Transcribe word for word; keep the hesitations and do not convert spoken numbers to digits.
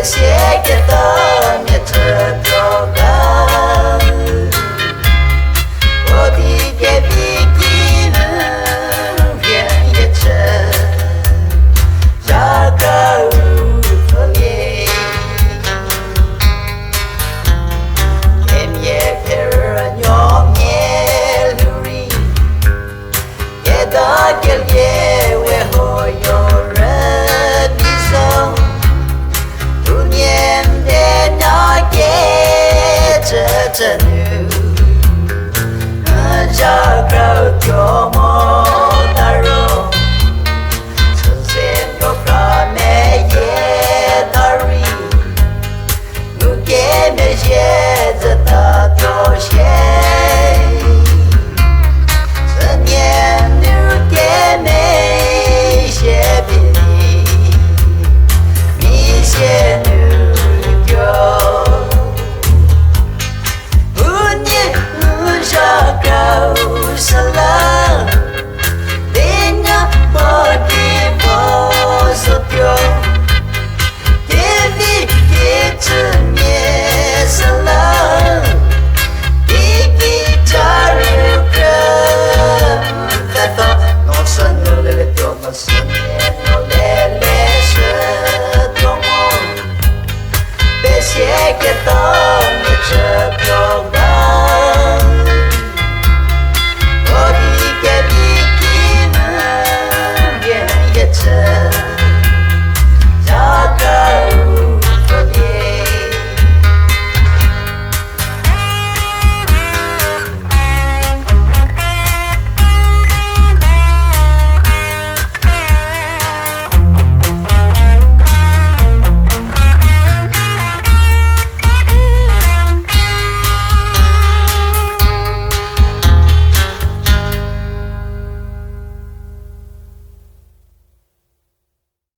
Sieketa mia chü tuo ga, o di kevi ki nu vie ye chü, zha kra u pfhülie. Kemhie kerünuomia lhou rei, keda kelie we ho yo rübei zo. Unie nde na kecü chü nu, zha krau tuo mo ta ro, chüse tuo kra meyie ta rei, u kemezhie züta tuo shie. Sünie nu kemezhie pie, mi sie nu tuo. Unie nu zha krau süla, dina mo ki mo so tuo. Kevi kecümia süla, kiki ca rükrü, pfhetho no sü nu lele tuo mo sünie no lele shü tuo mo. Pesieketa mia chü tuo